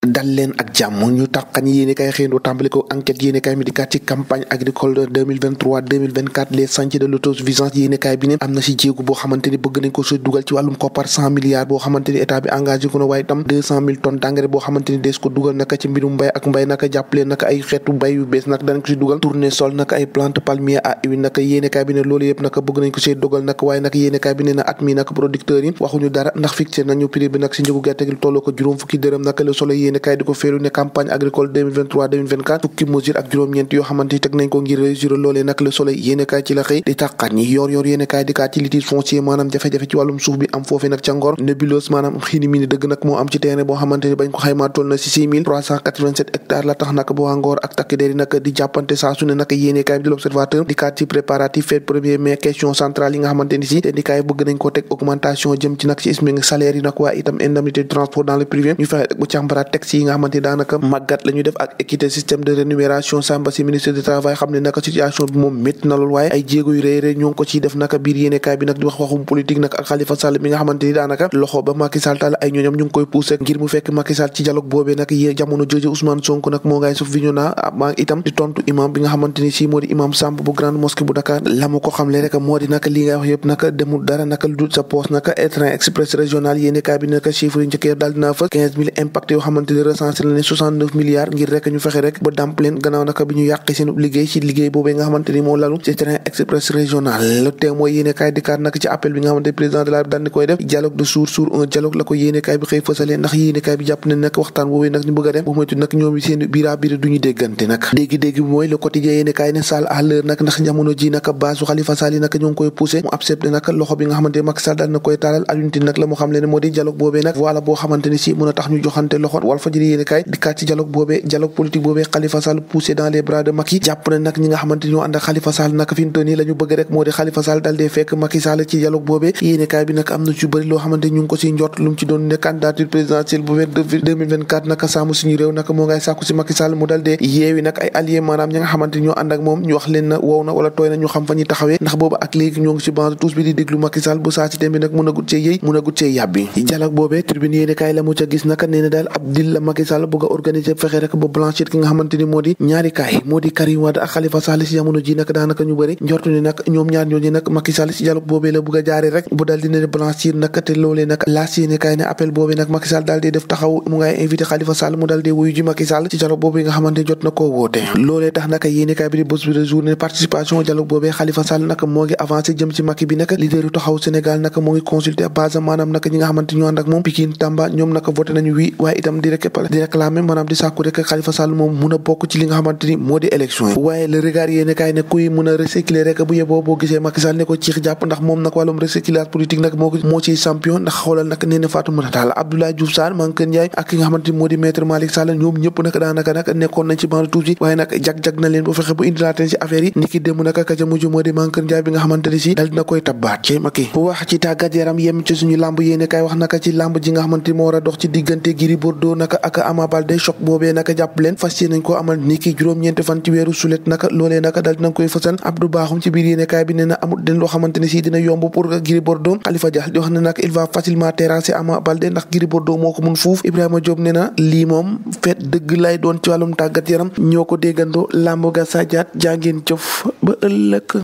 dal leen ak jàmm ñu tàqañ yéene kay xëyndoo tàmbali ko enquête yéene kay mi di kat ci campagne agricole 2023-2024 les chantiers de l'autosuffisance yéene kay bi ne am na si jéegu boo xamante ni bëgg nañ ko si dugal ci wàllum koppar 100 milliards boo xamante ni état bi engagé ko na waaye itam 200 000 tonnes d'engrais boo xamante ni dees ko dugal naka ci mbirum mbay ak mbay naka jàppale naka ay xeetu mbay yu bees nag danañ ko si dugal tournesol naka ay plante palmier à huile naka yéene kay bi ne loolu yëpp naka bëgg nañ ko see dugal naka waaye naka yéene kay bi ne na at mi naka producteurs yi waxuñu dara ndax fixé nañu prix bi nag si njëgu gerte gi tolloo ko juróom fukki dërëm naka le soleil yéene kay di ko féeru ne campagne agricole 2023-2024 fukki mesure ak juróom-ñeent yoo xamante ni teg nañ ko ngir réussir loolee nag le soleil yéene kaay ci la xëy di tàqat ñi yor yéene kaay di kaat ci litige foncier maanaam jafe-jafe ci wàllum suuf bi am foofee nag ca Ngor nébuleuse maanaam xiini mi ni dëgg nag moo am ci terrain boo xamante ni bañ ko xaymaa toll na si 6387 hectares la tax nag bu waa Ngor ak takk deeri nag di jàppante saa su ne nag yéene kaay bi di l'observateur di kaat ci préparatif fête 1er mai question centrale yi nga xamante ni si te di kaay bëgg nañ ko teg augmentation jëm ci nag ci ismi salaire yi nag waa itam indemnité de transport dans le privé ñu fexe bu càmbaraat texte yi nga xamante ni daanaka màggat la ñu def ak équité système de rémunération Samba si ministre du travail xam ne naka situation bi moom métti na lool waaye ay jéego yu rëy rëy ñoo ngi ko ciy def naka biir yéenekaay bi nag di wax waxum politique nag ak Khalifa Sall mi nga xamante ni daanaka loxo ba Macky Sall tal ay ñooñam ñu ngi koy poussé ngir mu fekk Macky Sall ci dialogue boobee nag yé jamono jooju Ousmane Sonko nag moo ngay suuf vignona maa itam di tontu imam bi nga xamante ni si moo di imam Samb bu grande mosquée bu Dakar la mu ko xamle rek moo di naka li ngay wax yëpp naka demul dara naka lu dul sa poste naka train express régional yéenekaay bi naka chiffre yi njëkkee daal dinaa fa 15 000 impact yoo xamante ni recensé na ne 69 milliards ngir rek ñu fexe rek ba dàmp leen gannaaw naka bi ñu yàqee seen liggéey ci liggéey boobee nga xamante ni moo lalu ci train express régional le thème mooy yéenekaay dikkaat naka ci appel bi nga xamante ni président de la République daal di koy def dialogue de sourds sur un dialogue la ko yéenekaay bi xëy fësale ndax yéenekaay bi jàpp ne nag waxtaan boobee nag ñu bëgg a dem bu moytu nag ñoom seen biira biira duñu déggante nag dégg-dégg bi mooy le quotidien yéenekaay ne Sall à l'heure nag ndax jamono ji naka baasu Khalifa Sall yi naka ñoo ngi koy poussé mu accepté nag loxo bi nga xamante ni Macky Sall daal na koy taalal alunti nag la mu xam le ne moo di dialogue boobee nag voilà boo xamante ni si mën a tax ñu joxante loxo Walfadjri yéenekaay dikkaat ci dialogue boobee dialogue politique boobee Khalifa Sall poussé dans les bras de Macky jàpp na nag ñi nga xamante ñoo ànd ak Khalifa Sall nag fi mu toll nii la ñu bëgg rek moo di Khalifa Sall dal dee fekk Macky Sall ci dialogue boobee yéenekaay bi nag am na ci bëri loo xamante ñu ngi ko si njort lu mu ci doon ne candidature présidentielle bu 2024 naka saamu suñu réew naka moo ngay sàkku si Macky Sall mu dal dee yeewi nag ay alliés maanaam ñi nga xamante ñoo ànd ak moom ñu wax leen na wow na wala tooy na ñu xam fa ñuy taxawee ndax boobu ak léegi ñoo ngi si bande tous bi di déglu Macky Sall bu saa si tem bi nag mun a gut see yëy mun a gut see yàbbi dialogue boobee tribune yéenekaay la mu ca gis naka nee na daal ab dil la Macky Sall bëgg a organiser fexe rek ba blanchir ki nga xamante ni moo di ñaari kaay moo di Karim Wade ak Khalifa Sall si jamono ji nag daanaka ñu bëri njortu ni nag ñoom ñaar ñooñu nag Macky Sall si dialogue boobee la bëgg a jaare rek bu daal dina blanchir nag te loolee nag laas yéene kaay ne appel boobee nag Macky Sall daal di def taxaw mu ngay invité Khalifa Sall mu daal di wuyu ji Macky Sall ci dialogue boobee nga xamante ni jot na koo woote loolee tax nag yéene kaay bi di bés bi de journée participation dialogue boobee Khalifa Sall nag moo ngi avancé jëm ci Macky bi nag leader yu taxaw Sénégal nag moo ngi consulté base maanaam nag ñi nga xamante ñoo ànd ak moom Pikine Tamba ñoom nag voté nañu oui waaye itam di réclamer maanaam di sàkku rek Khalifa Sall moom mun a bokk ci li nga xamante ni moo di élection yi waaye le regard yéene kaay ne kuy mun a recycler rek bu yeboo boo gisee Macky Sall ne ko ciix jàpp ndax moom nag wàllum recyclage politique nag moo ciy champion ndax xoolal nag nee na Fatoumata Tall Abdoulaye Diouf Sarr Mankeur Ndiaye ak ki nga xamante ni moo di maître Malick Sall ñoom ñëpp nag daanaka nag nekkoon nañ ci bande tous yi waaye nag jag-jag na leen bu fexe bu indilaateen ci affaire yi ni ki démb nag ka ca mujj moo di Mankeur Ndiaye bi nga xamante ni si dal dina koy tabbaat ci Macky bu wax ci tàggat yaram yem ci suñu lamb yéene kaay wax naka ci lamb ji nga xamante ni moo war a dox ci diggante Gris Bordeaux naka ak Ama Baldé choc boobee naka jàpp leen fas yéene nañ ko amal ni ki juróom-ñeenti fan ci weeru sulet naka loolee naka dal dinañ koy fësal Abdou Bakhoum ci biir yéene kaay bi nee na amul den loo xamante ni si dina yomb pour Gris Bordeaux Khalifa Dia di wax ne nag il va facilement terrasser Ama Baldé ndax Gris Bordeaux moo ko mun fuuf Ibrahima Diop nee na lii moom feet dëgg lay doon ci wàllum tàggat yaram ñoo ko déggandoo lamb ga sajaat jàngeen jëf ba ëllëg